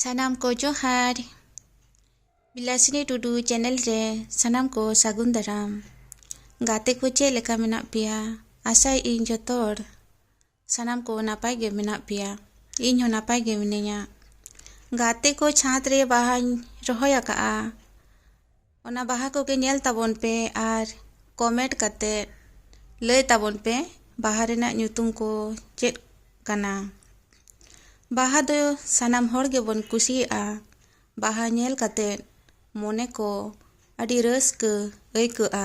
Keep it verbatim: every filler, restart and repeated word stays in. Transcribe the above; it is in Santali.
ᱥᱟᱱᱟᱢ ᱠᱚ ᱡᱚᱦᱟᱨ᱾ ᱵᱤᱞᱟᱥᱤᱱᱤ ᱴᱩᱰᱩ ᱪᱮᱱᱮᱞ ᱨᱮ ᱥᱟᱱᱟᱢ ᱠᱚ ᱥᱟᱹᱜᱩᱱ ᱫᱟᱨᱟᱢ᱾ ᱜᱟᱛᱮ ᱠᱚ ᱪᱮᱫ ᱞᱮᱠᱟ ᱢᱮᱱᱟᱜ ᱯᱮᱭᱟ? ᱟᱥᱟᱭ ᱤᱧ ᱡᱚᱛᱚ ᱦᱚᱲ ᱥᱟᱱᱟᱢ ᱠᱚ ᱱᱟᱯᱟᱭ ᱜᱮ ᱢᱮᱱᱟᱜ ᱯᱮᱭᱟ᱾ ᱤᱧ ᱦᱚᱸ ᱱᱟᱯᱟᱭ ᱜᱮ ᱢᱤᱱᱟᱹᱧᱟ᱾ ᱜᱟᱛᱮ ᱠᱚ, ᱪᱷᱟᱸᱫᱽ ᱨᱮ ᱵᱟᱦᱟᱧ ᱨᱚᱦᱚᱭ ᱟᱠᱟᱫᱼᱟ᱾ ᱚᱱᱟ ᱵᱟᱦᱟ ᱠᱚᱜᱮ ᱧᱮᱞ ᱛᱟᱵᱚᱱ ᱯᱮ ᱟᱨ ᱠᱚᱢᱮᱱᱴ ᱠᱟᱛᱮ ᱞᱟᱹᱭ ᱛᱟᱵᱚᱱ ᱯᱮ, ᱵᱟᱦᱟ ᱨᱮᱱᱟᱜ ᱧᱩᱛᱩᱢ ᱠᱚ ᱪᱮᱫ ᱠᱟᱱᱟ᱾ ᱵᱟᱦᱟ ᱫᱚ ᱥᱟᱱᱟᱢ ᱦᱚᱲ ᱜᱮᱵᱚᱱ ᱠᱩᱥᱤᱭᱟᱜᱼᱟ᱾ ᱵᱟᱦᱟ ᱧᱮᱞ ᱠᱟᱛᱮ ᱢᱚᱱᱮ ᱠᱚ ᱟᱹᱰᱤ ᱨᱟᱹᱥᱠᱟᱹ ᱟᱹᱭᱠᱟᱹᱜᱼᱟ᱾